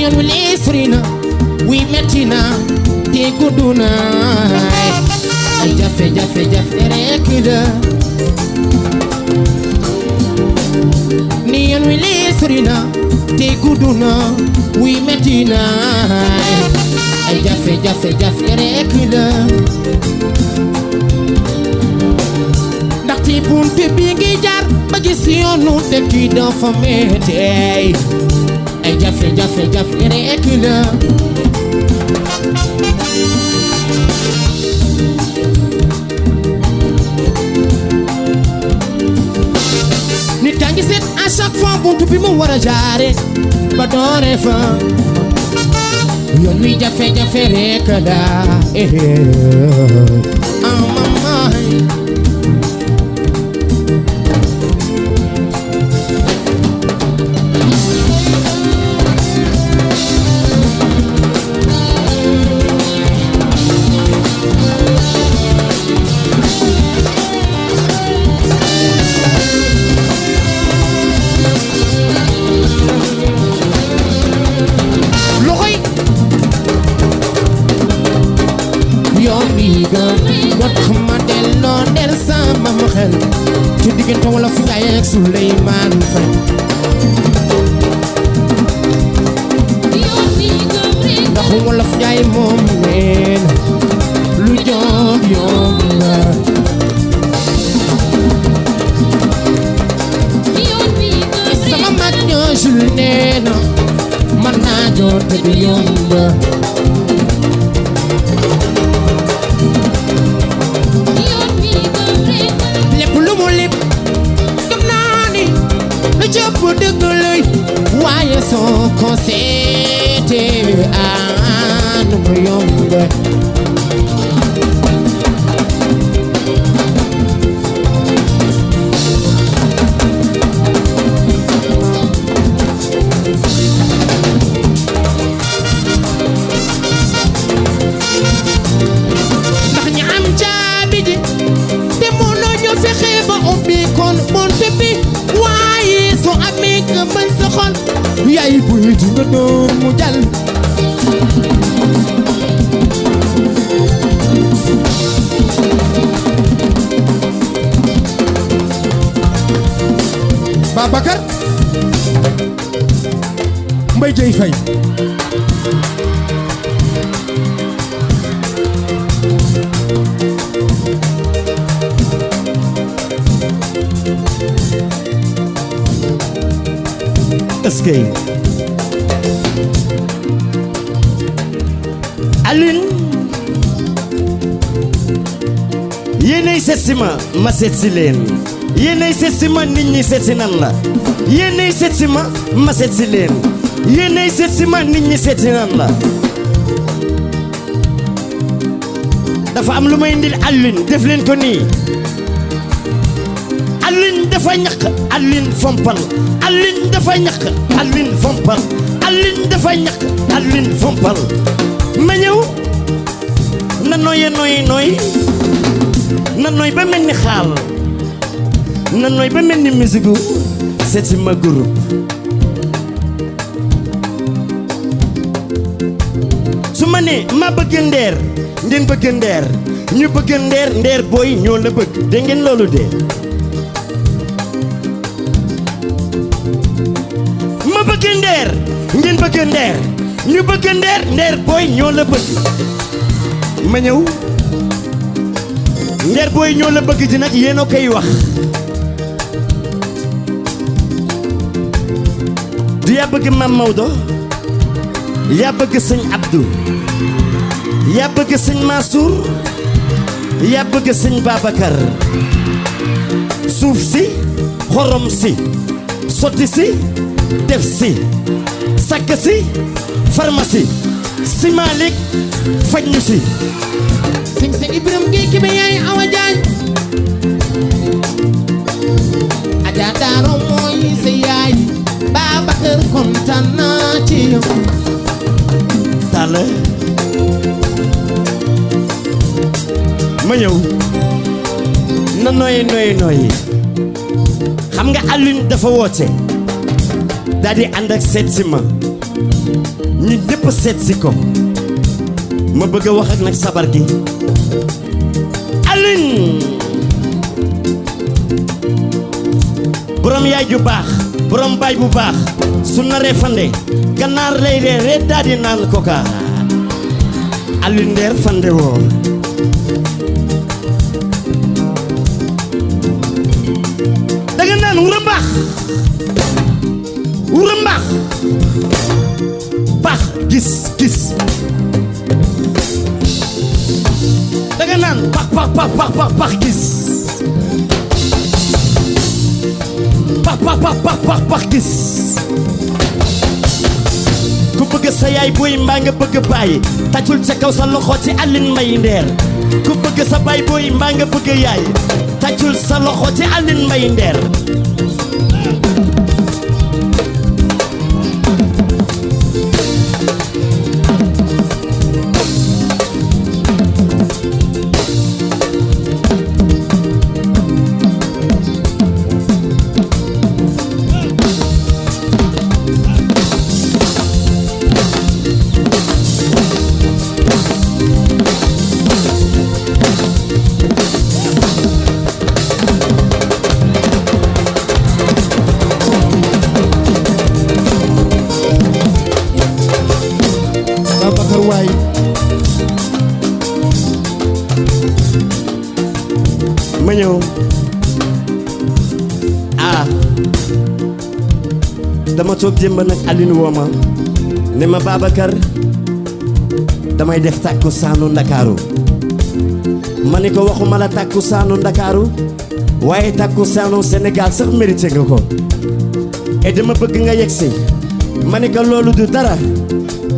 yoon wi lee sori na wi metti na te gudd na ay jafe-jafe rekk la ni yoon wi lee sori na te gudd na wi metti na ay jafe-jafe rekk la ndaxte buntu bi ngi jaar ba gis yoonu dëkk yi dafa metti ay jafe-jafe rekk la nit kaa ngi seet à chaque fois buntu bi mu war a jaare ba doore fa yoon wi jafe-jafe rekk la mamay ci diggante wala fi ngay ak Souleymane Faye ndax wala fi ngay moom neen lu yomb la sama mag ñoo Jules nee na man naa jot di yomb dëgg lay waaye soo ko seetee nu mu yomb ndax ña am caabi ji te mënoo ñu fexe ba ubbi kon buntu bi waaye soo amee nga bañ sa xol yaay buy di nga doon mu jàll Babacar Mbaye Dieye Faye eskay Alioune yéenay seet si ma seet si leen yéenay seet si ma nit ñi seet si nan la yéenay seet si ma seet si leen yéenay seet si ma nit ñi seet si nan la dafa am lu may indil Alioune def leen ko nii Alioune dafa ñaq Alioune fompal Alioune dafa ñaq Alioune fompal Alioune dafa ñaq Alioune fompal ma ñëw na nooy na nooy ba mel ni xaal na nooy ba mel ni musique seet si ma groupe su ma nee ma bëgg ndeer ngeen bëgg ndeer ñu bëgg ndeer booy ñoo la bëgg dégg ngeen loolu de ma bëgg ndeer ngeen bëgg ndeer ñu bëgg ndeer booy ñoo la bëgg ma ñëw ndeer booy ñoo la bëgg ji nag yéen a koy wax du yaa bëgg Mam Maodo yaa bëgg sëñ Abdou yaa bëgg sëñ Mansour yaa bëgg sëñ Babacar suuf si xorom si sotti si def si sakk si pharmacie si Malick faj ñu si sing sing Ibrahima Gueye ki ba yaay Awa Jaañ Aja Daaro mooy sa yaay Babacar kontaan naa ci yow Talla ma ñëw na nooyi xam nga Alioune dafa woote daal di ànd ak seet si ma ñi ñëpp seet si ko ma bëgg a wax ak nag sabar gi Aline borom yaay ju baax borom baay bu baax su naree fande ganaar lay reere daal di naan koka Aline Nder fande woo danga naan wurambaax wurambaax baax gis gis danga naan pax gis pax gis ku bëgg sa yaay booy mbaa nga bëgg baay tàccul ca kaw sa loxo ci Aline Mbaye Nder ku bëgg sa baay booy mbaa nga bëgg yaay tàccul sa loxo ci Aline Mbaye Nder waay ma ñëw dama toog démb nag Aline woo ma ne ma Babacar damay def tàkku saanu Ndakaaru ma ne ko waxuma la tàkku saanu Ndakaaru waaye tàkku saanu Sénégal sax mérité nga ko et dama bëgg nga yegsi ma ne ko loolu du dara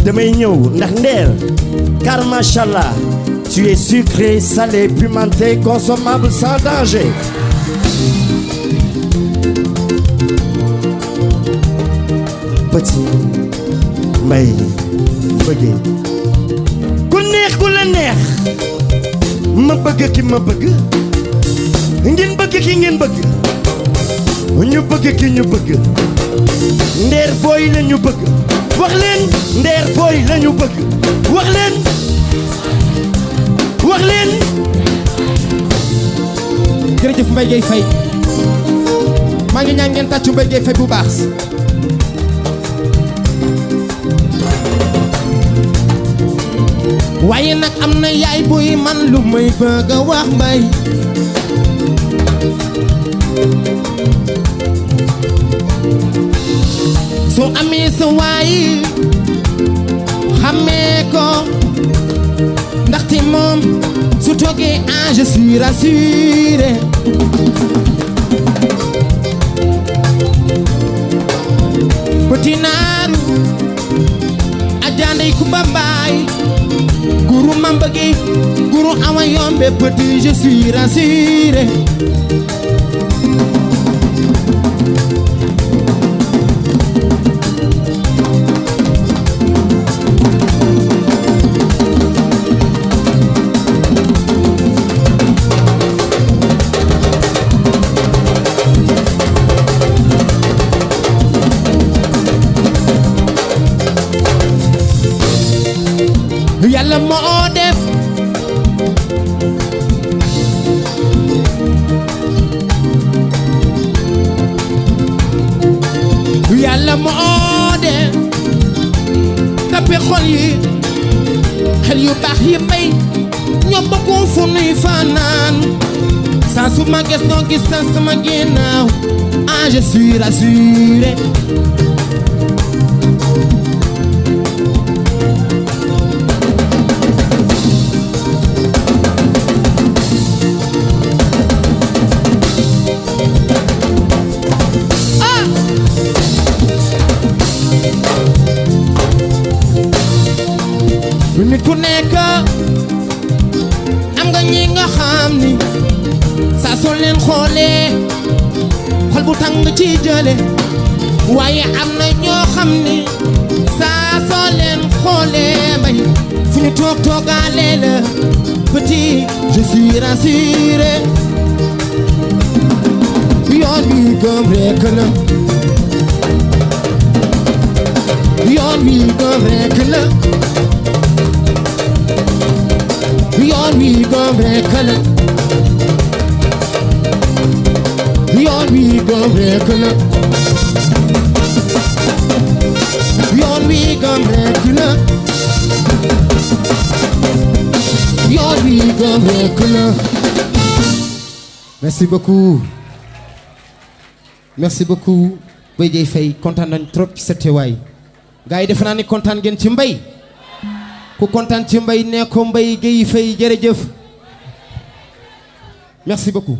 damay ñëw ndax Nder car machallah tu es sucré salé pimenté consommable sans danger petit mbay bëggee ku neex ku la neex ma bëgg ki ma bëgg ngeen bëgg ki ngeen bëgg ñu bëgg ki ñu bëgg Nder booy la ñu bëgg wax leen Nder booy la ñu bëgg wax leen wax leen jërëjëf Mbaye Gueye Faye maa ngi ñaan ngeen tàccu Mbaye Gueye Faye bu baax waaye nag am na yaay buy man lu may bëgg a wax Mbaye soo amee sa waay xamee ko ndaxte moom su toogee je suis rassuré petit naaru ajaandey Kumba Mbaay guru Mamba Gueye guru Awa Yombe petit je suis rassuré Yàlla moo def Yàlla moo def tappe xol yi xel yu baax yi may ñoo bokku fu nuy fanaan saa su ma gis noo gis sa sama ginnaaw je suis rassuré nit ku nekk am nga ñi nga xam ni saa soo leen xoolee xol bu tàng ci jële waaye am na ñoo xam ni saa soo leen xoolee bay fu ñu toog toogaale la petit je suis rassuré yoon wi gëm rekk la yoon wi gëm rekk la yoon wi gëm rekk la yoon wi gëm rekk la yoon wi gëm rekk la yoon wi gëm rekk la. Merci beaucoup Mbaye Dieye Faye kontaan nañ trop ci sa teewaay gars yi defe naa ni kontaan ngeen ci Mbaye ku kontaan ci Mbaye nee ko Mbaye Dieye Faye jërëjëf merci beaucoup.